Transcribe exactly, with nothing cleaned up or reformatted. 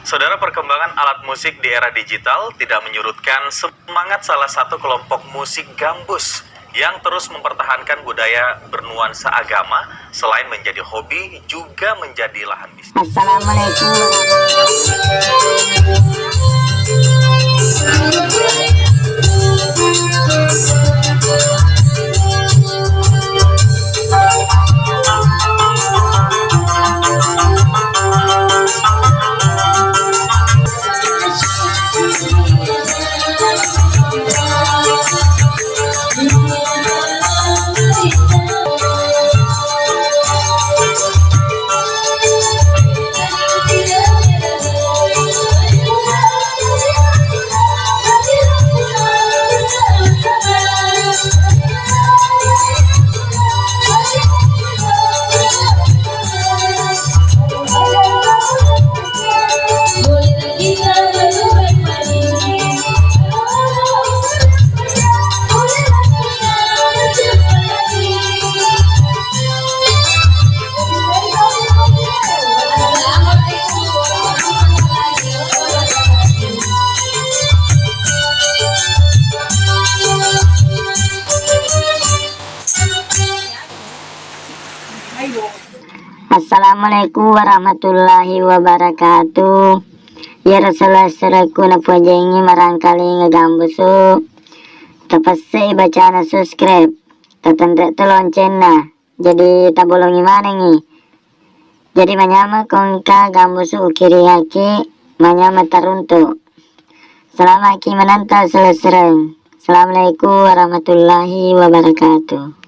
Saudara, perkembangan alat musik di era digital tidak menyurutkan semangat salah satu kelompok musik gambus yang terus mempertahankan budaya bernuansa agama, selain menjadi hobi, juga menjadi lahan bisnis. Assalamualaikum warahmatullahi wabarakatuh. Assalamualaikum warahmatullahi wabarakatuh. Iyaro sala-, salaku napojengi marangkalinga gambusu. Tapessei bacana subscribe. Tatenre to loncenna. Jadi tabolongi manengi. Jadi manyameng ko engka gambusu ukiringaki, manyameng taruntu. Salamaki mananta selessereng. Assalamualaikum warahmatullahi wabarakatuh.